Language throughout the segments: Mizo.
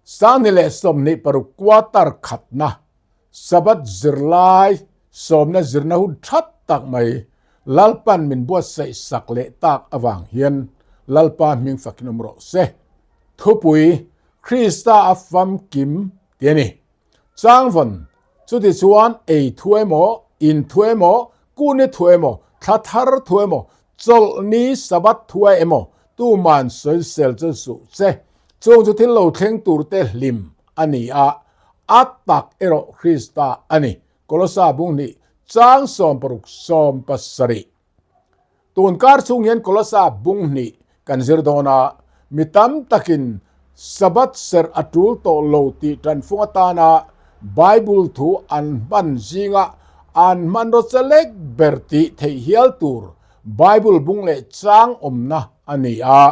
2026 quarter khatna Sabbath zirlai sawmna zirna hun that tak mai Lalpan min buatsaih sak leh tak avang hian Lalpa hming fakin awm rawh se. Thupui, Krista a famkim tih a ni. Changvawn, Chutichuan ei thu emaw, in thu emaw, kuni thu emaw, thla thar thu emaw, chawlhni Sabbath thua emaw tuman sawisel chu suh che. Chung chu thil lo thleng turte hlim a ni a, a tak erawh Krista a ni. Kolosa bung hnih chang 16 17. Tun kar chhung hian Kolosa bung hnih kan zir dawn a, mi tam takin Sabbath serh a tul tawh lo tih tanfung atana Bible thu an hman zinga an hmanraw chalek ber tih theih hial tur Bible bung leh chang awmna a ni a.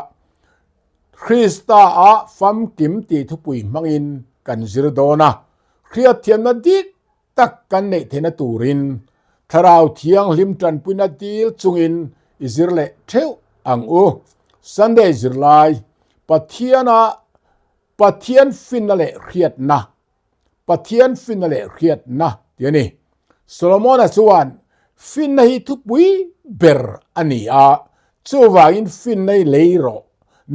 Krista a famkim tih thupui hmangin kan zir dawn a, hriatthiamna dik tak kan neih theihna turin Thlarau Thianghlim tanpuina dil chungin i zir leh theuh ang u. Sunday zirlai, Pathiana Pathian finna leh hriatna, Pathian finna leh hriatna tih a ni. Solomona chuan finna hi thupui ber a ni a, chuvangin finna hi lei rawh,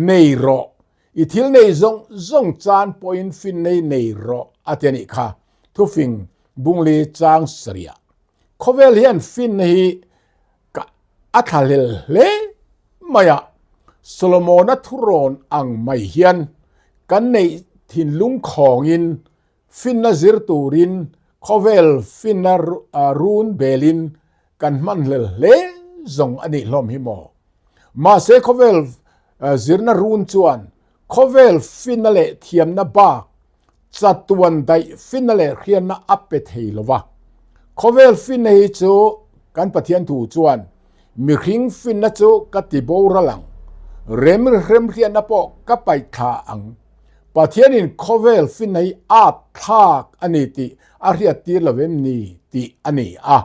nei rawh, i thil nei zawng zawng chan pawhin finna hi nei rawh a ti a nih kha. Thufing bungli chang sarih. Khawvel hian finna hi ka a thlahlel hle mai a, Solomona thurawn ang mai hian kan neih thinlung khawngin finna zir turin khawvel finna run belin kan hmanhlel hle zawng a nih hlawm hi maw? Mahse khawvel zirna run chuan khawvel finna leh thiamna bak chatuan daih finna leh hriatna a pe thei lo va. Khawvel finna hi chu kan Pathian thu chuan mihring finna chu ka ti boral ang, rem hremhriatna pawh ka paih thla ang. Pathianin khawvel finna hi at thlak a ni tih a hriattir lo em ni tih a ni a.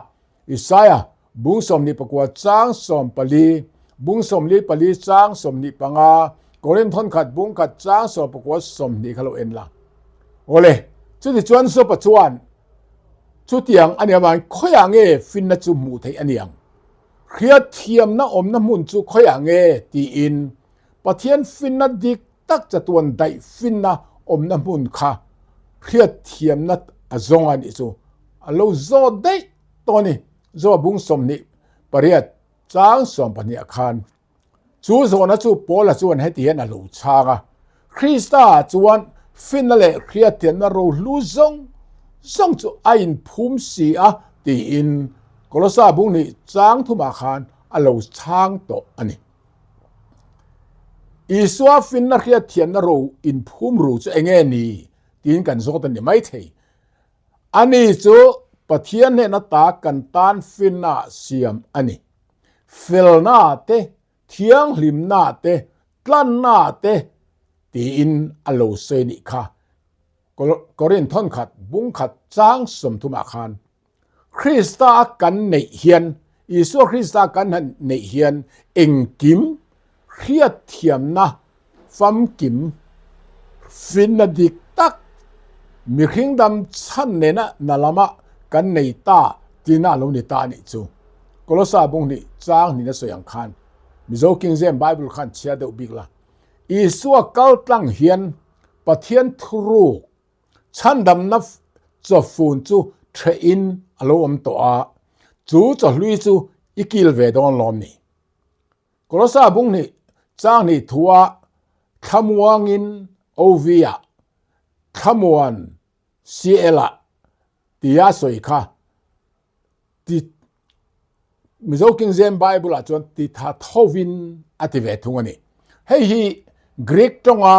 Isaiah bung 24 chang 14, bung 44 chang 25, Korinth thawnkhat bung khat chang 19 20 kha lo en la. Awle, chuti chuan Job-a chuan chutiang a nih avangin khawiah nge finna chu hmuh theih a ni ang? Hriatthiamna awmna hmun chu khawiah nge? tiin Pathian finna dik tak chatuan daih finna awmna hmun kha hriatthiamna a zawng a nih chu a lo zawt daih tawh a ni. Zoa bung 28 chang 12 ah khan chu zawhna chu Paula chuan heti hian a lo chhang a, Krista ah chuan finna leh hriatthiamna rohlu zawng zawng chu a inphum si a tiin Kolosa bung hnih chang thumah khan a lo chhang tawh a ni. Isua finna hriatthiamna ro inphum ru chu eng nge ni tiin kan zawt a ni maithei. Ani chu Pathian hnehna ta kan tan finna siam a ni. Felna te, thianghlimna te, tlanna te tiin a lo sawi nih kha. Korinth thawnkhat bungkhat chang 30 ah khan Krista a kan neih hian, Isua Krista kan han neih hian engkim hriatthiamna famkim finna dik tak mihring dam chhan nena na lama kan nei ta tina a lo ni ta a nih chu. Kolosa bung hnih chang hnihna sawi ang khan Mizo King James Bible khan chhiar deuh bik la. Isua kal tlang hian Pathian thuruk Chhandamna chawfun chu thehin a lo awm tawh a, chu chawhlui chu i kil ve dawn lawm ni? Kolosa bung hnih chang hnih thua thlamuangin OV-ah thlamuan CL-ah tia sawi kha ti Mizo King James Bible ah chuan ti tha thovin a ti ve thung a ni. Hei hi Greek tawnga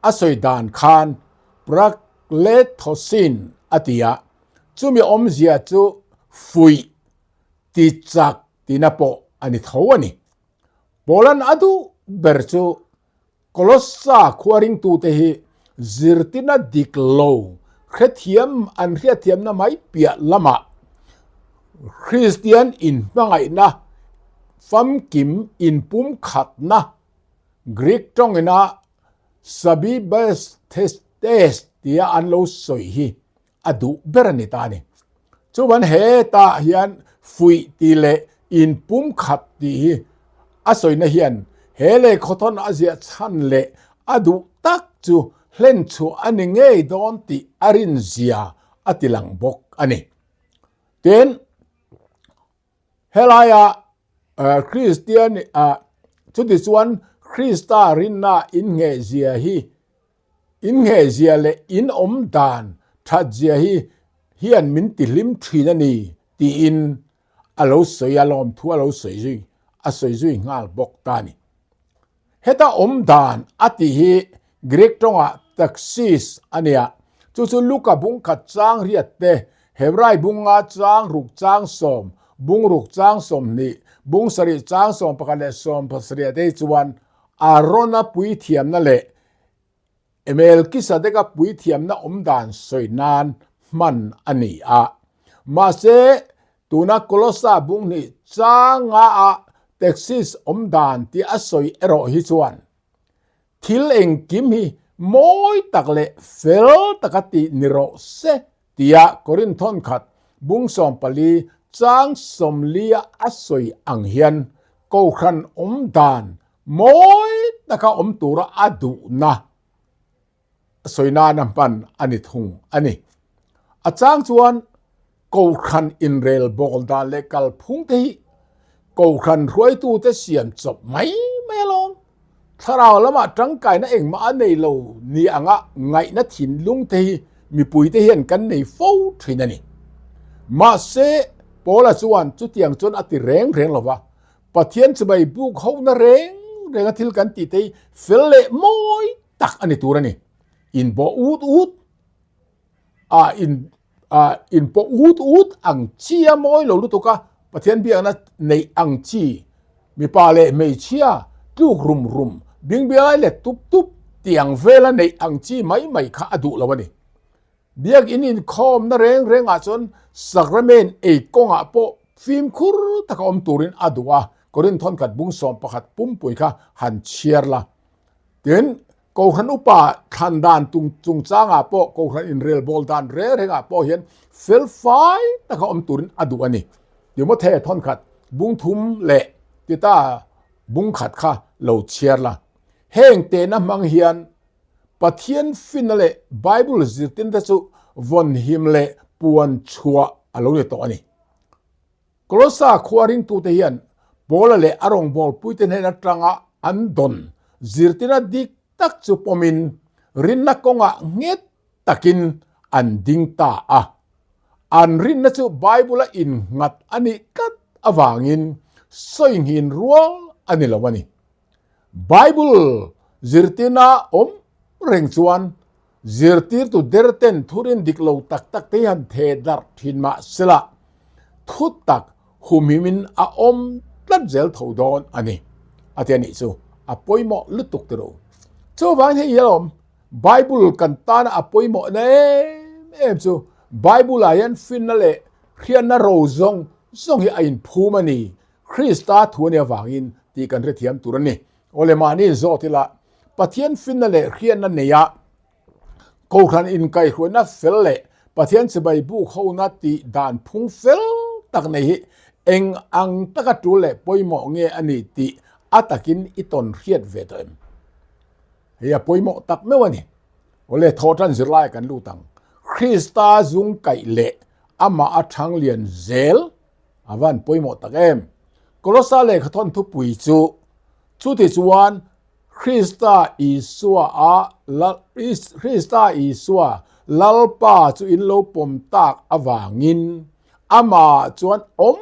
a sawi dan khan paraklethosin a ti a, chumi awmzia chu fuih, ti chak tina pawh a ni tho a ni. Paulan a duh ber chu Kolossa khua ringtute hi zirtirna dik lo hrethiam an hriatthiamna mai piah lamah Kristian inhmangaihna famkim inpumkhatna Greek tawngina sabibesthesia. Test tia an lo sawi hi a duh ber a ni ta a ni. Chuan hetah hian fuih tih leh inpumkhat tih hi a sawina hian he lehkhawthawn a ziah chhan leh a duh tak chu hlenchhuah a ni ngei dawn tih a rinzia a tilang bawk a ni. Tin, Helaia Kristian chuti chuan Krista rinna innghehzia hi innghehzia leh inawm dan thatzia hi hian min tihlim thin a ni tiin a lo sawi a, lawmthu a lo sawi zui a sawi zui nghal bawk ta a ni. Heta awm dan a tih hi Greek tawngah taxis a nia. Chu chu Luka bung khat chang riat te, Hebrai bunga chang ruk chang sawm, bung ruk chang 20, bung sarih chang 11 leh 17 te hi chuan Arona puithiamna leh Melkisadeka puithiamna awm dan sawi nan hman a ni a. Mahse, tuna Kolossa bung hnih changa a taxis awm dan tih a sawi erawh hi chuan thil engkim hi mawi tak leh fel taka tih ni rawh se tia Korinthawn khat bung 14 chang 40 a a sawi ang hian Kohhran awm dan Mawi taka awm tura a duhna sawi nana hman a ni thung a ni. A chang chuan Kohhran inrel bawl dan leh kalphung te hi Kohhran hruaitute siam chawp mai mai alawm. Thlarau lamah tangkaina engmah a nei lo ni anga ngaihna thinlung te hi mipuite hian kan nei fo thin a ni. Mahse, Paula chuan chutiang chuan a ti reng reng lo va, Pathian chibai buk hohna reng renga thil kan tih te hi fel leh mawi tak a ni tur a ni. Inbawh ut ut a in a inpawh ut ut ang chi a mawi lo lutuk a, Pathian biakna neih ang chi mipa leh hmeichhia tluk rum rum, bingbialai let tup tup tih ang vela neih ang chi mai mai kha a duh lo a ni. Biakinn inkhawmna reng rengah chuan Sacrament ei kawngah pawh fimkhur taka awm turin a duh a, Korinth thawnkhat bung 11 pumpui kha han chhiar la. Tin, Kohhran upa thlan dan chungchangah pawh Kohhran inrelbawl dan reng rengah pawh hian felfai taka awm turin a duh a ni. Timothe thawnkhat bung thum leh Tita bung khat kha lo chhiar la. Heng tehna hmang hian Pathian finna leh Bible zirtinte chu vawnhim leh puan chhuah a lo ni tawh a ni. Kolossa khua ringtute hian Paula leh a rawngbawlpuite hnen atanga an dawn zirtina dik tak chu pawmin rinna kawngah nghet takin an ding ta a. An rinna chu Bible-a innghat a nih tlat avangin sawinghin rual a ni lo a ni. Bible zirtirna awm reng chuan zirtirtu derten thurin dik lo tak tak te hi han theh darh thin mah sela thu tak humhimin a awm tlat zel tho dawn a ni a ti a nih chu a pawimawh lutuk tiro. Chuvangin hei hi alawm Bible kan tana a pawimawhna em em chu Bible ah hian finna leh hriatna ro zawng zawng hi a inphum a ni Krista thu a nih avangin tih kan hrethiam tur a ni. Awle mahni zawt ila Pathian finna leh hriatna neia Kohhran inkaihhruaina fel leh Pathian chibai buk hona tih dan phung fel tak nei hi eng ang taka tul leh pawimawh nge a ni tih a takin i tawn hriat ve tawh em? Hei a pawimawh tak meuh a ni. Awle thawhtan zirlai kan lut ang. Krista zung kaih leh amah a thang lian zel A van pawimawh tak em! Kolossa lehkha thawn thupui chu, Chuti chuan Krista Isua a Krista Isua Lalpa chu in lo pawm tak avangin amah chuan awm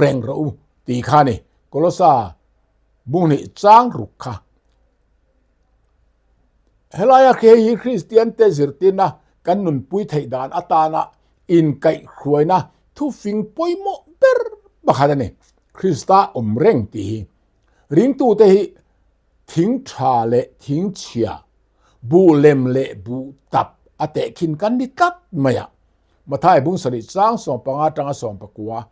reng rawh u tih kha a ni. Kolossa bunghnih chang ruk kha. Helaia khi hei hi Kristiante zirtirna kan nunpui theih dan atana inkaihhruaina thufing pawimawh ber pakhat a ni. Krista awm reng tih hi ringtute hi thing tha leh thing chhia, buh lem leh buh tap a tehkhin kan ni tlat mai a. Mathai bung sarih chang 15 atanga 19,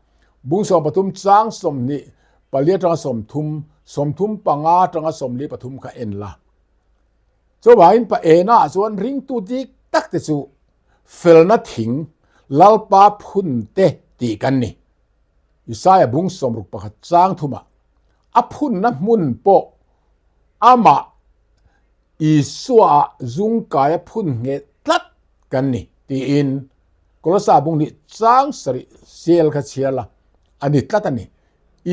bung 13 chang 20 pali atanga 30, 35 atanga 43 kha en la. Chuvangin pa ena ah chuan ringtu dik tak te chu felna thing Lalpa phun te tih kan ni. Isaiah bung 61 chang thumah a phunna hmun pawh amah Isua ah zungkai a phun ngheh tlat kan ni tiin Kolosa bung nih chang sarih sel kha chhiar la a ni tlat a ni.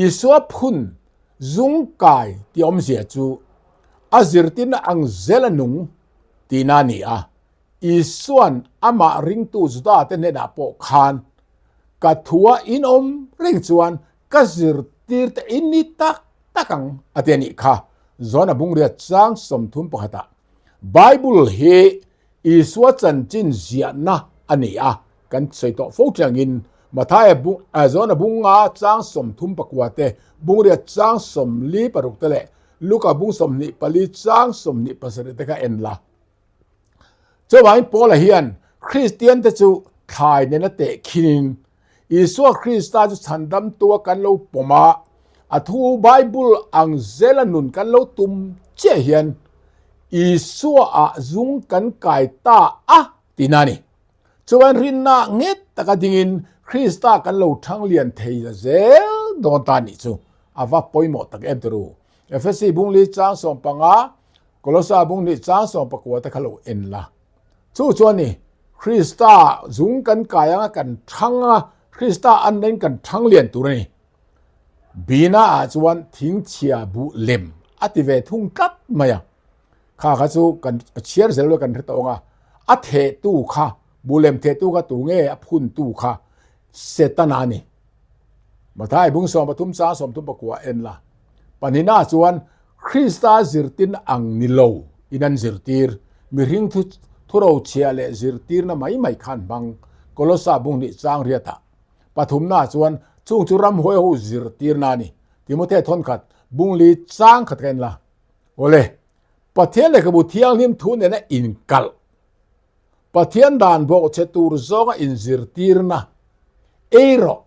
Isua phun zungkai tih awmzia chu a zirtirna ang zel a nung tihna a ni a. Isua'n amah ringtu Juda te hnenah pawh khan, Ka thua in awm reng chuan ka zirtirte in ni tak tak ang a ti a nih kha. John-a bungriat chang 31 ah Bible hi Isua chanchin ziahna a ni a, kan sawi tawh fo thlengin Mathaia bung John-a bunga chang 39 te, bungriat chang 46 te leh Luka bung 24 chang 27 te kha en la. Chuvangin Paula hian Kristian te chu thlai nena tehkhinin Isua Krista chu chhandamtua kan lo pawm a, a thu Bible ang zela nun kan lo tum chiah hian Isua ah zung kan kai ta a tihna a ni. Chuan rinna nghet taka dingin Krista kan lo thang lian thei la zel dawn ta nih chu a va pawimawh tak em tiru. Efesi bungli chang 15, Kolosa bungli chang 19 te kha lo en la. Chu chuan ni Krista zung kan kai anga kan thang a, Krista an nen kan thang lian tur a ni. Bina ah chuan thingchhia buh lem a ti ve thung tlat mai a. Kha kha chu kan chhiar zel kan hre tawh ang a, a thehtu kha buh lem thehtu kha tu nge a phuntu kha Setana a ni. Mathai bung 13 chang 39 en la. Pahnihna chuan Krista zirtin ang ni lo in an zirtir mihring thu thurochhia leh zirtirna mai mai khan hmang Kolosa bung hnih chang riatah. Pathumna chuan chung chu ramhuai ho zirtirna a ni. Timothea thawnkhat bung li chang khat ka en la. Awle, Pathian lehkhabu thianghlim thu nena inkalh, Pathian dan bawhchhe tur zawnga inzirtirna ei rawh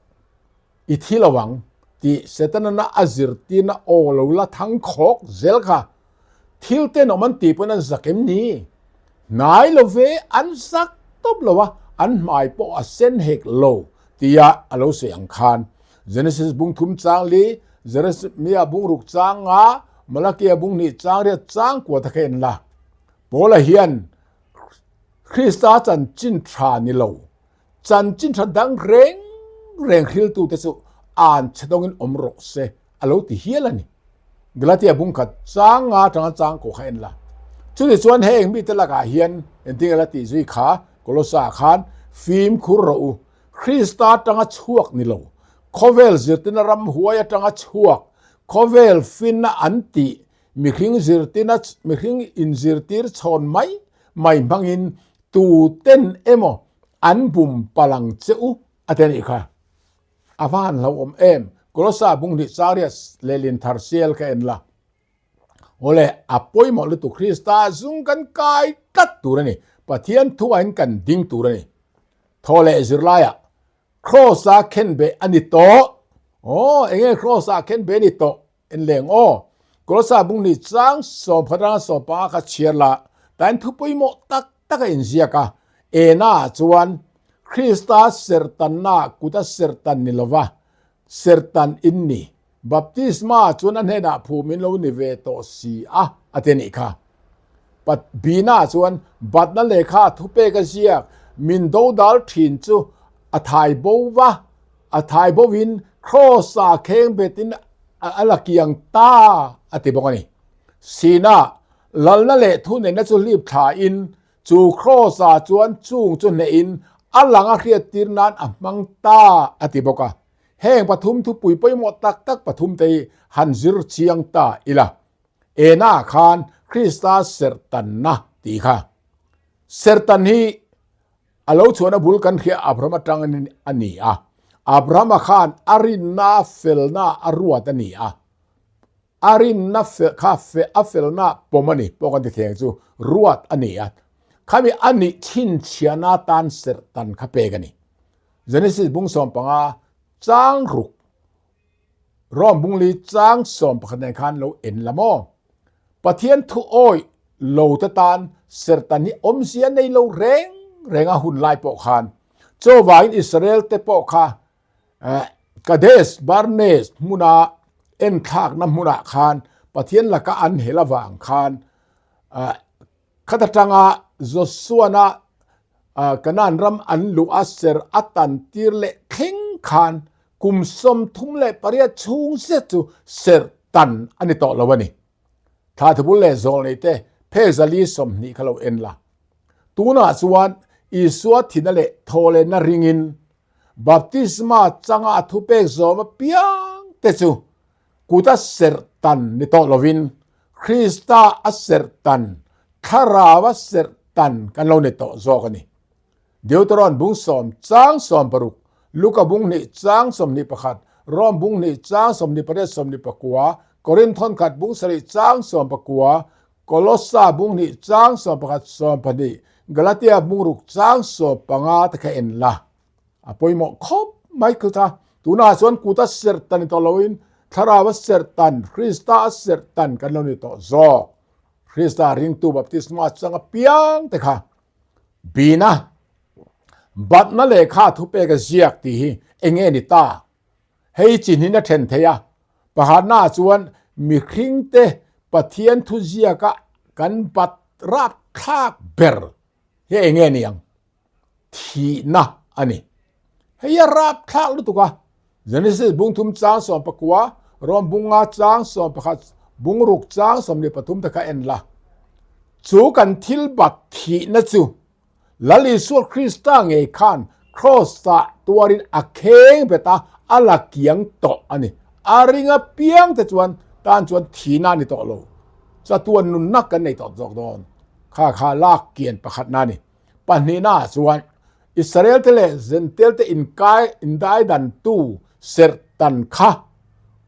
i thi lo ang tih Setanana a zirtirna aw lo la thang khawk zel kha thil tenawm an tih pawn an zak em ni? Hnai lo ve, an zak tawp lo a, an hmai pawh a sen hek lo tia a lo sawi ang khan Genesis bung thum chang li, Jeremia bung ruk chang nga, Malakia bung hnih chang riat chang kua ta kha en la. Paula hian Krista chanchin tha ni lo, chanchin tha dang reng reng hriltute chu an chhe dawngin awm rawh se a lo ti hial a ni. Galatia bung khat chang nga atanga chang ko kha en la. Chutih chuan heng mite lakah hian engtin a la tih zui kha Kolosa khan fimkhur rawh u, Krista atanga chhuak ni lo, khawvel zirtina ramhuai atanga chhuak, khawvel finna an tih mihring zirtina mihring inzirtir chhawn mai mai hmangin tuten emaw an bum palang che u a ti a nih kha. A va han hlauhawm em! Kolosa bung hnih Charias leh Linthar sial ka en la. Awle, a pawimawh lutuk Krista zung kan kai tlat tur a ni. Pathian thuain kan ding tur a ni. Thaw leh zirlaiah Kraws-a khenbeh a ni tawh. Aw, enge Kraws-a khenbeh a ni tawh? En leng aw. Kolosa bung ni chang 10 atanga 15 kha chhiar la, tain thu pawimawh tak tak a inziak a. Ena ah chuan Krista sertanna kuta sertan ni lova, sertan in ni. Baptisma chuan a hnenah phum in lo ni ve tawh si a, a ti a nih kha. Pat Bina chuan batna lehkha thupek a ziak, min dodal thin chu a thai bo va, a thai bovin Kraws-a kheng betin a la kiang ta a ti bawk a ni. Sina lalna leh thuneihna chu hlip thlain chu Kraws-a chuan chung chu hnehin a lang a hriattir nan a hmang ta a ti bawk a. Heng pathum thupui pawimawh tak tak pathum te hi han zir chiang ta ila. Ena khan Krista serhtanna tih kha. Serhtan hi A lo chhuahna bul kan hria Abraham atangin a ni a. Abrahama khan a rinna felna a ruat a ni a. A rinna kha a felna pawm a ni pawh kan ti thei ang chu ruat a ni a. Khami a nih chhinchhiahna tan serhtan kha pek a ni. Genesis bung 15 chang ruk Rome bung li chang 11 nen khan lo en la maw? Pathian thu awih. lo te tan serhtan hi awmzia nei lo reng reng a hun lai pawh khan. Chuvangin Israel te pawh kha Kadesh Barnes hmuna enthlakna hmunah khan Pathian laka an hel avang khan khat atanga Joshua-na Kanaan ram an luh a ser a tan tir leh thleng khan kum 38 chhung zet chu ser tan a ni tawh lo a ni. Thla thubul leh zawlnei te phe zali 20 kha lo en la. Tunah chuan Isua thina leh thawhlenna ringin Baptisma changa a thupek zawm apiang te chu kut a serh tan ni tawh lovin Krista a serh tan, Thlarau a serh tan kan lo ni tawh zawk a ni. Deuteron bung sawm chang 16, Luka bung hnih chang 21, Rom bung hnih chang 28 29, Korinth thawnkhat bung sarih chang 19, Kolossa bung hnih chang 11 12, Galatia bung ruk chang 15 te kha en la. A pawimawh khawp mai khut a. Tunah chuan kut a serh tan ni tawh loin Thlarau a serh tan, Krista a serh tan kan lo ni tawh zawk. Krista ringtu baptisma chang apiang te kha bina batna lehkha thupek a ziak tih hi eng nge ni ta? Hei chinhin a then thei a, pakhatna ah chuan mihringte Pathian thu ziaka kan bat rap thlak ber hi eng nge ni ang? Thihna a ni. Hei a rap thlak lutuk a, Genesis bung thum chang 19, Rom bung nga chang 11, bung ruk chang 13 te kha en la. Chu kan thil bat thihna chu Lal Isua Krista ngei khan Kraws-ah tuarin a kheng bet a, a la kiang tawh a ni. A ring apiang te chuan tan chuan thihna a ni tawh lo. Chatuan nunna kan nei tawh zawk dawn. Kha kha lak kian pakhatna a ni. Pahnihna ah chuan Israel te leh Zentel te inkai indaidantu serhtan kha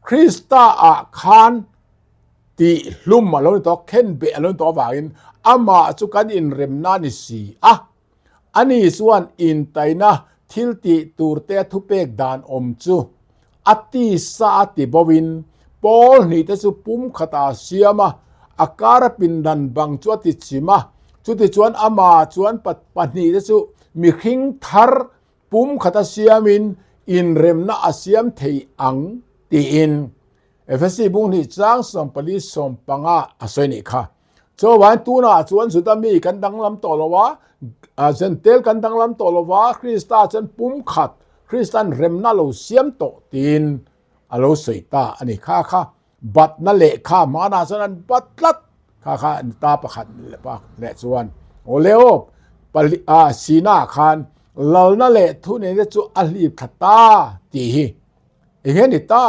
Krista ah khan tih hlum a lo ni tawh, khenbeh a lo ni tawh avangin amah chu kan inremna a ni si a. Ani chuan intaina thil tih tur te a thupek dan awm chu a tisa a ti boin pawl hnih te chu pum khatah a siam a, a kar a pindan bang chu a ti chim a, chutichuan amah chuan pahnih te chu mihring thar pum khata siamin inremna a siam thei ang tiin Efesi bung hnih chang 14 15 a sawi nih kha. Chuvain tunah chuan Juda mi kan danglam tawh lo a, Zentel kan danglam tawh lo va, Krista chuan pum khat, Kristan remna lo siam tawh tiin a lo sawi ta a ni. Kha kha batna lehkha hmanah chuan an bat tlat. Kha kha an ta pakhat leh chuan awle aw pali a Sina khan lalna leh thuneihna chu a hlip thla ta tih hi eng nge ni ta?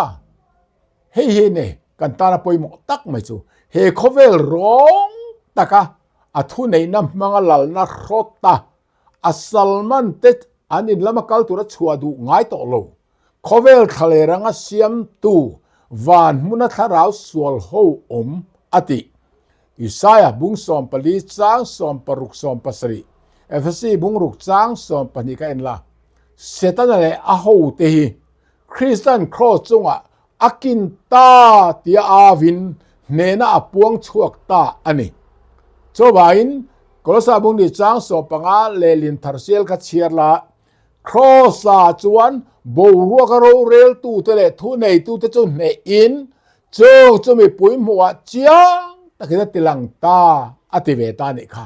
Hei hi ni kan tana pawimawh tak mai chu he khawvel rawng taka a thuneihna hmanga lalna hrawt a, a salman te an in lama kal tura chhuah duh ngai tawh lo. Khawvel thlaler anga siamtu van hmuna thlarau sual ho awm a tih. Isaiah bung 14 chang 16 17, Efesi bung ruk chang 12 ka en la. Setana leh a hote hi Kristan kraws chungah a kin ta tia avin hnena a puang chhuak ta a ni. Chuvangin Kolosa bung ni chang 15 lehlin thar sial kha chhiar la, Kraws-ah chuan boruaka roreltute leh thuneitute chu hnehin chung chu mipui hmuhah chiang takin a tilang ta a ti ve ta nih kha.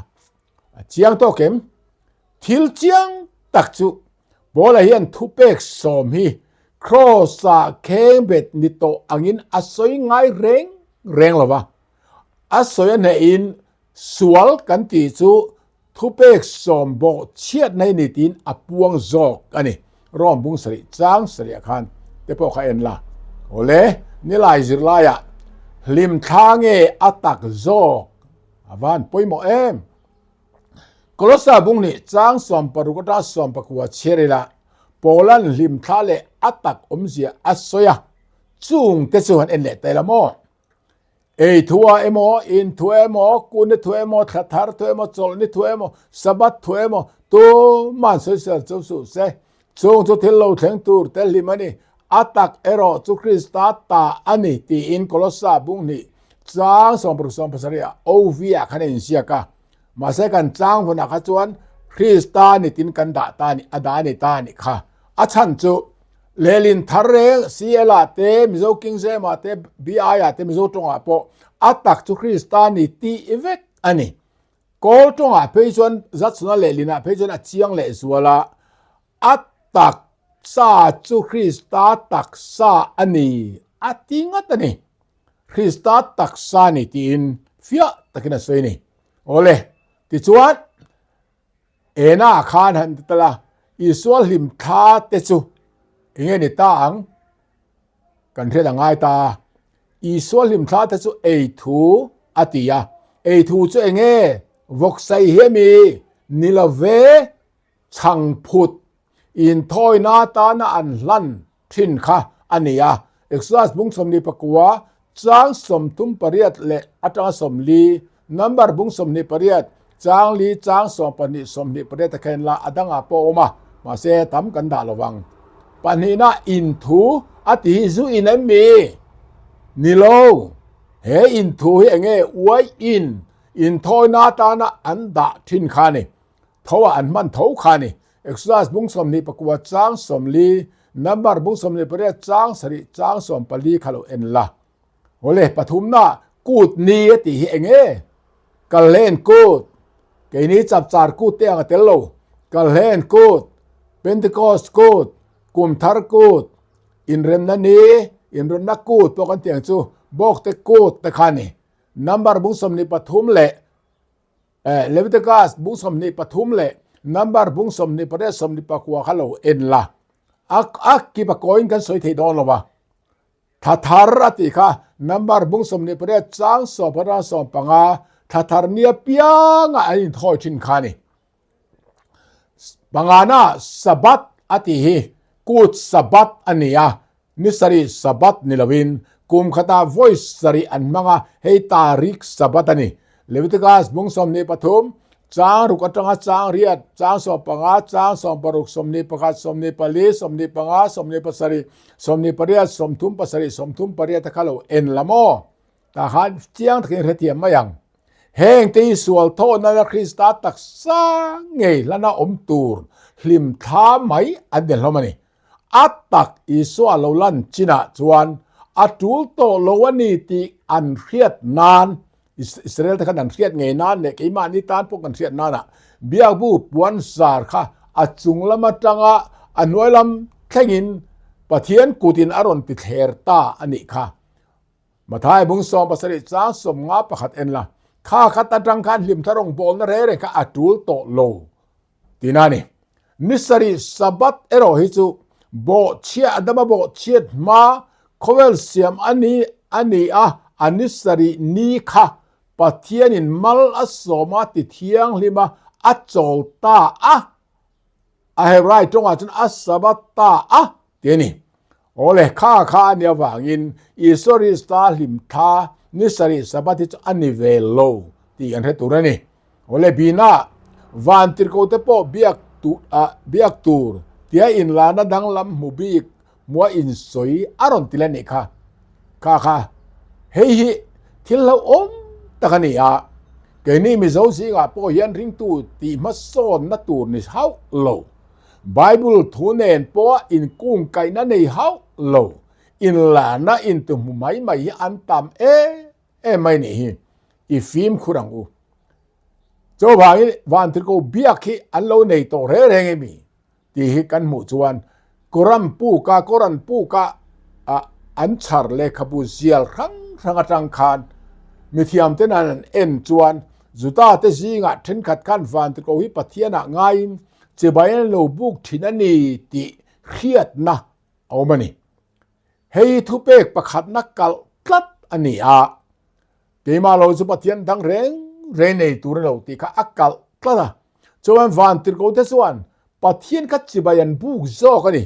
A chiang tawk em? Thil chiang tak chu Paula hian thupek sawm hi Kraws-ah khengbet ni tawh angin a sawi ngai reng reng lo va. A sawi a hnehin sual kan tih chu thupek sawm bawh chhiatna hi ni tiin a puang zawk a ni. Rom bung sarih chang sarih khan te pawh kha en la. Awle, nilai zirlaiah hlimthla nge a tak zawk a van pawimawh em? Kolossa bung nih chang 16 atang 19 chhiar ila Paula'n hlimthla leh a tak awmzia a sawi a, chung te chu han en leh ta ila maw? Ei thua emaw, in thu emaw, kun ni thu emaw, thla thar thu emaw, chawlh ni thu emaw, Sabbath thu emaw, tuman sawisel chu suh se. Chung chu thil lo thleng tur te hlim a ni. A tak erawh chu Krista ta a ni tiin Kolossa bung hnih. Chang 16 17 ah OV ah khan a inziak a, mahse kan chang hunah kha chuan Krista ni tin kan dah ta ni, a dah ni ta ni kha. A chhan chu lehlin thar reng CL ah te, Mizo King James ah te, BI ah te, Mizo tawngah pawh a tak chu Krista ni tih vek a ni. Kawl tawngah phei chuan Zatsuna lehlinah phei chuan a chiang leh zual a, A taksa chu Krista taksa a ni a ti ngat a ni. Krista taksa a ni tiin fiah takin a sawi a ni. Awle, tichuan Ena khan han ti tal a, Isua hlimthla te chu enge ni ta ang? Kan hriat a ngai ta a. Isua hlimthla te chu ei thu a ti a. Ei thu chu enge? Vawksai hi a mi? Ni lo ve. Chhangphut inthawina atana an hlan thin kha a ni a. Exodus bung 29 chang 38 leh atanga 40, Number bung 28 chang li chang 12 28 te kha la a dangah pawh a awm a, mahse tam kan dah lo vang. Pahnihna inthu a ti hi zu in em mi? Ni lo. He inthu hi enge uai in inthawina atana an dah thin kha a ni. Tho ah an hman tho kha a ni. Exodus bung 24 chang 40, Number bung 28 chang 7 chang 14 kha lo en la. Awle pathumna kut ni a tih hi eng nge? Kalhlen kut, keini chapchar kut te ang a tel lo. Kalhlen kut, Pentecost kut, Kumthar kut, inremna ni, inremna kut pawh kan tih ang chu, Bawkte kut te kha a ni. Number bung 23 leh Leviticus bung 23 leh Number bung 28 24 kha lo en la. A a kip a kawiin kan sawi thei dawn lo va. Thla thar a tih kha Number bung 28 chang 10 15 thla thar nia pianga an inthawi thin kha a ni. Pangana Sabbath a tih hi kut Sabbath a ni a, ni sarih Sabbath ni lovin kum khatah vawi sarih an hmang a, hei tarik Sabbath a ni. Leviticus bung 23, chang ruk atanga chang riat, chang 15, chang 16, 21, 24, 25, 27, 28, 37, 38 te kha lo en la maw? Tah khan chiang takin hrethiam mai ang. Heng te hi sual thawhna la Krista taksa ngei hlana awm tur hlim thla mai an ni hlawm a ni. A tak Isua lo lan chinah chuan a tul tawh lo a ni tih an hriat nan, Israel te khan an hriat ngei nan leh keimahni tan pawh kan hriat nanah Biakbu puan zar kha a chung lam atanga a hnuai lam thlengin Pathian kutin a rawn ti thler ta a nih kha. Mathai bung 17 chang 51 en la, kha khat atang khan hlimthla rawngbawlna reng reng kha a tul tawh lo tina a ni. Ni sarih Sabbath erawh hi chu bawhchhia Adama bawhchhiat hma khawvel siam a ni a ni a, a ni sarih ni kha Pathianin mal a sawm a ti thianghlim a, a chawl ta a. A Hebrai tawngah chuan a Sabbath ta a ti a ni. Awle, kha kha a nih avangin Isua Krista hlimthla ni sarih Sabbath hi chu a ni ve lo tih kan hre tur a ni. Awle, bina vantirhkoh te pawh biak tu ah biak tur tia inlana danglam hmu bik hmua insawi a rawn ti le nih kha. Kha kha hei hi thil hlauhawm tak a ni a, keini Mizo zingah pawh hian ringtu tih hmasawnna tur ni hauh lo, Bible thu nen pawha inkungkaihna nei hauh lo, inlarna intuhmu mai mai hi an tam em em mai nih hi i fimkhur ang u. Chuvangin Vantirhkoh biak hi an lo nei tawh reng reng emi? Tih hi kan hmuh chuan Koran puka Koran puka ah an chhar lehkhabu zial hrang hrang atang khan mithiam ten an an en chuan Juda te zingah thenkhat khan Vantirhkoh hi Pathianah ngaiin chibai an lo buk thin a ni tih hriatna a awm a ni. Hei hi thupek pakhatna kalh tlat a ni a. Keimah lo chu Pathian dang reng reng nei tur a lo tih kha a kalh tlat a. Chuan Vantirhkoh te chuan Pathian kha chibai an buk zawk a ni.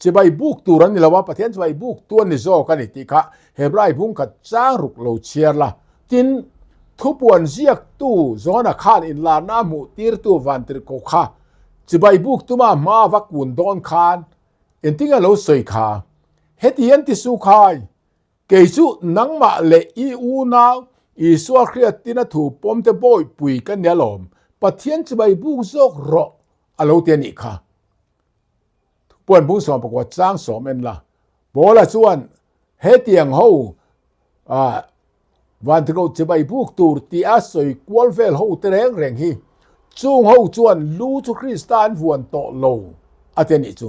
Chibai buk tur an ni lo a, Pathian chibai buk tu an ni zawk a ni tih kha Hebrai bung khat chang ruk lo chhiar la. Tin, thupuan ziaktu Jona khan inlarna a hmuh tirtu Vantirhkoh kha chibai buk tuma hma va kun dawn khan engtin a lo sawi kha? Heti an ti su khai! Kei chu nangmah leh i unau Isua hriattina thu pawmte bawihpui ka ni alawm, Pathian chibai buk zawk rawh a lo ti a nih kha. Thupuan bung 19 chang sawm en la. Paula chuan hetiang ho Vantirhkoh chibai buk tur tih a sawi kual vel ho te reng reng hi chung ho chuan lu chu Krista an vuan tawh lo a ti a nih chu.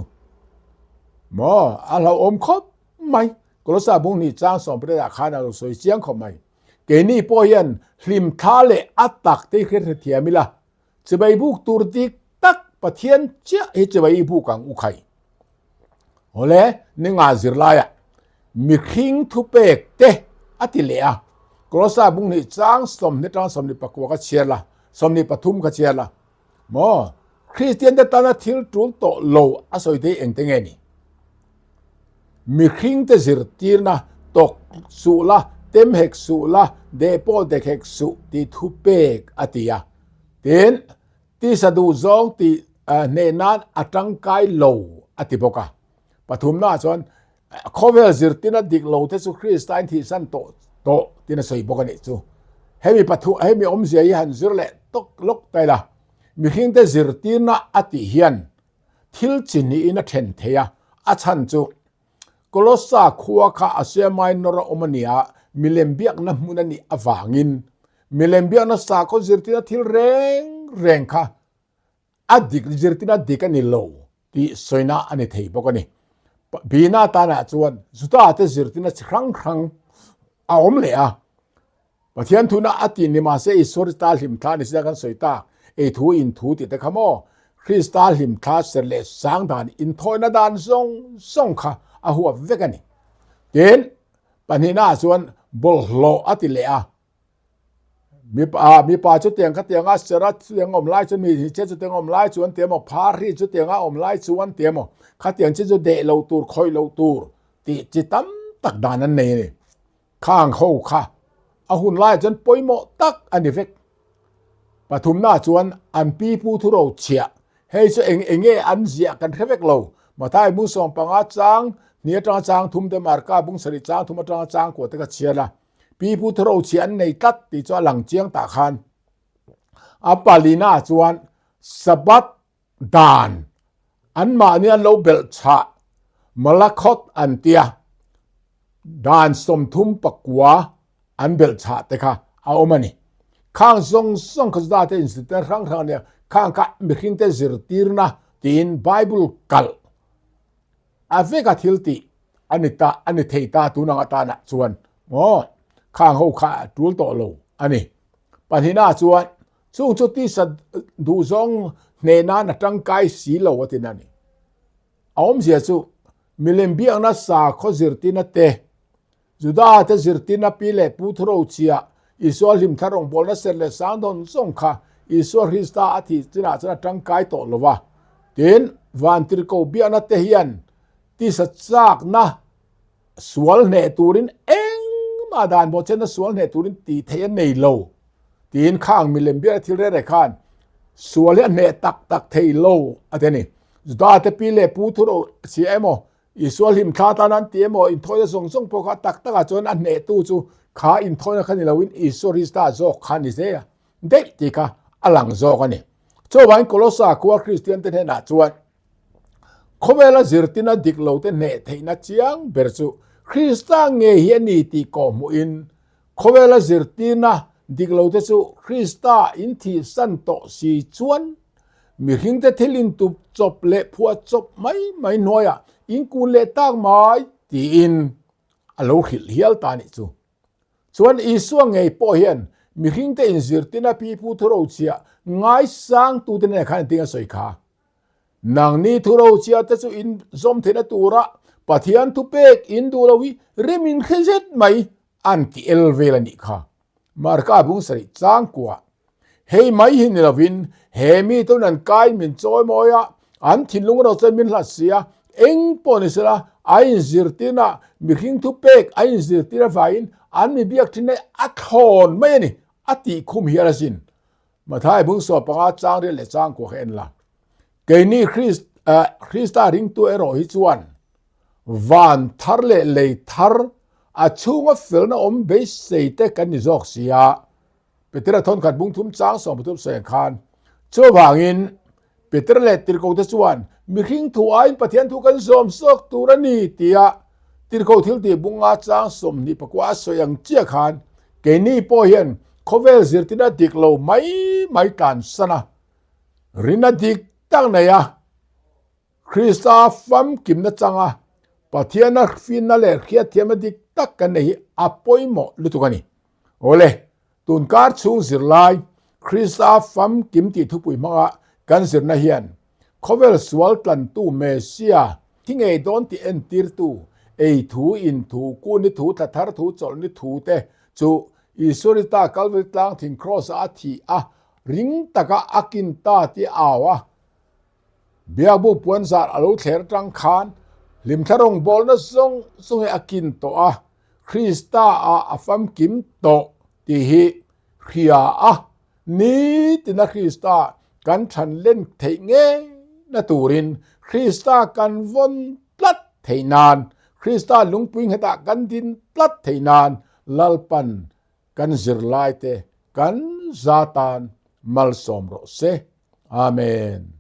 Maw a hlauhawm khawp mai. Kolosa bung hnih chang 18 ah khan a lo sawi chiang khawp mai. Keini pawh hian hlimthla leh a tak te hi hrethiam ila Chibai buk tur dik tak Pathian chiah hi chibai buk ang u khai. Awle, ninga zirlaiah mihring thupek te a ti leh a. Kolosa bung hnih chang 20 atanga 24 ka chhiar la, 23 ka chhiar la. Maw, Kristian te tana thil tul tawh lo a sawi thei engte nge ni? Mihring te zirtirna tawk suh la, tem hek suh la, deh pawh dek hek suh tih thupek a ti a. Tin, tisa duh zawng tih hneh nan a tangkai lo a ti bawk a. Pathumnaah chuan khawvel zirtirna dik lo te chu Krista in thihsan tawh tawh tiin a sawi bawk a nih chu. Hemi pathu hemi awmzia hi han zir leh tawk lawk ta ila, mihringte zirtirna a tih hian thil chi hnihin a then thei a, a chhan chu Kolossa khua kha Asia Minor a awm a nia, milem biakna hmun a nih avangin milem biakna sakhaw zirtirna thil reng reng kha a dik zirtirna dik a ni lo tih sawina a ni thei bawk a ni. Bina tanah chuan Juda te zirtirna chi hrang hrang a awm leh a, Pathian thuna a tih ni mahse Isua Krista hlimthla ni sila kan sawi tak, ei thu in thu tih te kha maw? Krista hlimthla ser leh sang dan inthawina dan zawng zawng kha a huap vek a ni. Tin, pahnihnaah chuan bawlhhlawh a ti leh a. Mipa, mipa chutiang khatianga sera chutiang awm lai chuan mi hmeichhia chutiang awm lai chuan ti emaw, phar hi chutianga awm lai chuan ti emaw, khatiang chi chu deh loh tur, khawih loh tur tih chi tam tak dan an nei a ni. Khang ho kha a hun laiah chuan pawimawh tak a ni vek. Pathumnaah chuan an pipu thu ro chhiah, hei chu eng eng nge an ziah kan hre vek lo. Mathai bung 15 chang hnih atanga chang thum te, Marka bung sarih chang thum atanga chang kua te kha chhiar a, pipu thu ro chhiah an nei tlat tih chu a lang chiang tah khan. A palinaah chuan Sabbath Dan anmahni an lo belh chhah Malakhot an tia dan 39 an belh chhah te kha a awm a ni. Khang zawng zawng kha Juda te inzirtirna hrang hrang a nia, khang kha mihring te zirtirna tiin Bible kalh a veka thil tih a ni ta a ni thei ta tun ang atanah chuan maw khang ho kha a tul tawh lo a ni. Pahnihnaah chuan Chung chu tisa duhzawng hneh nan a tangkai si lo a tin a ni. A awmzia chu milem biakna sakhaw zirtirna te, Juda te zirtirna pi leh pu thurochhia Isua hlimthla rawngbawlna ser leh sang dawn zawng kha Isua Krista a thih chinah chuan a tangkai tawh lo va. Tin, vantirhkoh biakna te hian tisa chakna Sual hneh turin engmah dan bawhchenna sual hneh turin tih theih a nei lo tiin khang milem biak thil rere khan sual hi a hneh tak tak thei lo a ti a ni. Juda te pi leh pu thu ro chhia emaw Isua hlimthla tan an ti emaw inthawina zawng zawng pawh kha tak takah chuan a hnehtu chu kha inthawina kha ni loin Isua Krista zawk kha ni zel a daih tih kha a lang zawk a ni. Chuvangin Kolossa khua Kristian te hnenah chuan Khawvela zirtina dik lote hneh theihna chiang ber chu Krista ngei hi a ni tih kawhhmuhin, khawvela zirtirna dik lote chu Krista in thihsan tawh si chuan mihringte thil intup chawp leh phuah chawp mai mai hnuaiah in kun leh tak mai tiin a lo hrilh hial ta a nih chu. Chuan Isua ngei pawh hian mihringte inzirtina pipu thurochhiah ngaisangtute nen khan engtin a sawi kha? Nangni thurochhia te chu in zawm theihna tura Pathian thupek in duh lo hi rem in hre zet mai an ti el vel a nih kha. Marka bung sarih chang kuah. Hei mai hi ni lovin he mi tun an kai min chawi mawi a, an thinlung erawh chuan min hlat si a, eng pawh ni sela a inzirtirna mihring thupek a inzirtir avangin an mi biak thin hi a thlawn mai a ni a tih khum hial asin. Mathai bung 15 chang riat leh chang kua kha en la. Keini Krista ringtu erawh hi chuan van thar leh lei thar. a chhunga felna awm beisei te kan ni zawk si a. Petera thawnkhat bung thum chang 13 sawi ang khan, Chuvangin, Petera leh Tirhkohte chuan mihring thu aiin Pathian thu kan zawm zawk tur a ni tia Tirhkoh thiltih bunga chang 29 a sawi ang chiah khan keini pawh hian khawvel zirtirna dik lo mai mai tlansan a, rinna dik tak nei a, Krista famkimna changa Pathiana finna leh hriatthiamna dik tak kan nei hi a pawimawh lutuk a ni. Awle, tunkar chhung zirlai Krista famkim tih thupui hmanga kan zirna hian khawvel sual tlantu Messia thi ngei dawn tih entirtu ei thu, in thu, kun ni thu, thla thar thu, chawlh ni thu te chu Isua Rita Kalvari tlang thing Kraws-ah a thih a, ring taka a kin ta tih a au a. Biakbu puanzar a lo thler atang khan hlimthla rawngbawlna zawng zawng hi a kin tawh a, Krista ah a famkim tawh tih hi hria a, nitina Krista kan than len theih ngei na turin Krista kan vawn tlat theih nan, Krista lungpui nghetah kan din tlat theih nan Lalpan kan zirlaite kan za tan malsawm rawh se. Amen.